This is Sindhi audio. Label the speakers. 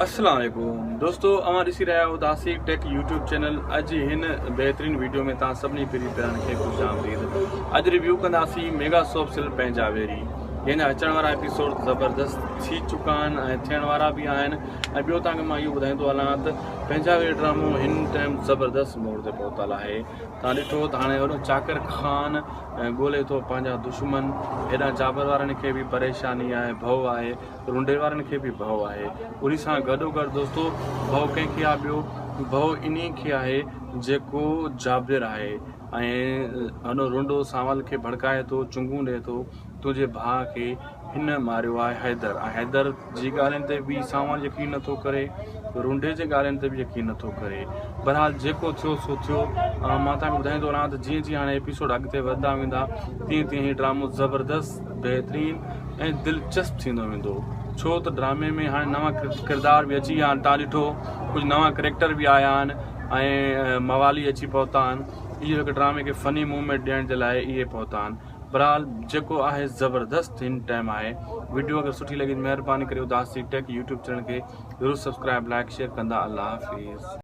Speaker 1: السلام عليڪم دوستو اوهان ڏسي رهيا آهيو داسي ٽيڪ يوٽيوب چينل اڄ هن بهترين ويڊيو ۾ توهان سڀني پري پيارن کي خوش آمديد اڄ ريويو ڪنداسين ميگا سوپ سل پنهنجا ويري جنهن جا اچڻ وارا ايپيسوڊ زبردست ٿي چڪا آهن ۽ ٿيڻ وارا به آهن ۽ ٻيو توهان کي مان اهو ٻڌائيندو هلان ته پنهنجا ويري ڊرامو هن ٽائيم زبردست موڙ تي پهتل آهي توهان ڏٺو ته هاڻي هوڏانهن چاڪر خان ڳولي ٿو پنهنجا دشمن هيڏانهن جابر وارن کي به پريشاني آهي ڀؤ آهي رنڊي وارن کي به ڀؤ آهي انهي سان گڏو گڏ دوستو ڀؤ ڪنهن کي آهي ٻيو ڀؤ انهي کي آهي جيڪو جابر آهي ۽ هن رنڊو سانول کي ڀڙڪائي ٿو چنگون ڏئي ٿو تنهنجي ڀاء کي هن ماريو آهي حيدر ۽ حيدر جي ڳالهين تي به سانول يقين نٿو ڪري رنڊي جي ڳالهين تي به يقين نٿو ڪري بهرحال جيڪو ٿيو سو ٿيو مان توهان کي ٻڌائيندو رهان ته جيئن جيئن هاڻي ايپيسوڊ اڳتي وڌندا ويندا تيئن تيئن هي ڊرامو زبردست بهترين ۽ دلچسپ ٿيندو ويندو ڇو ته ڊرامي ۾ هاڻي نوان ڪردار به اچي ويا آهن تان ڏٺو ڪجهه نوان ڪريڪٽر به آيا آهن ۽ موالي اچي پهتا آهن اهي هڪ ڊرامي کي فني موومينٽ ڏيڻ جي لاء اهي پهتا آهن بھرحال جيڪو آهي زبردست ھن ٽائيم آهي وڊيو اگر سٺي لڳي ته مھرباني ڪري اداسي ٽيڪ يوٽيوب چينل کي ضرور سبسڪرائب لائڪ شيئر ڪندا الله حافظ.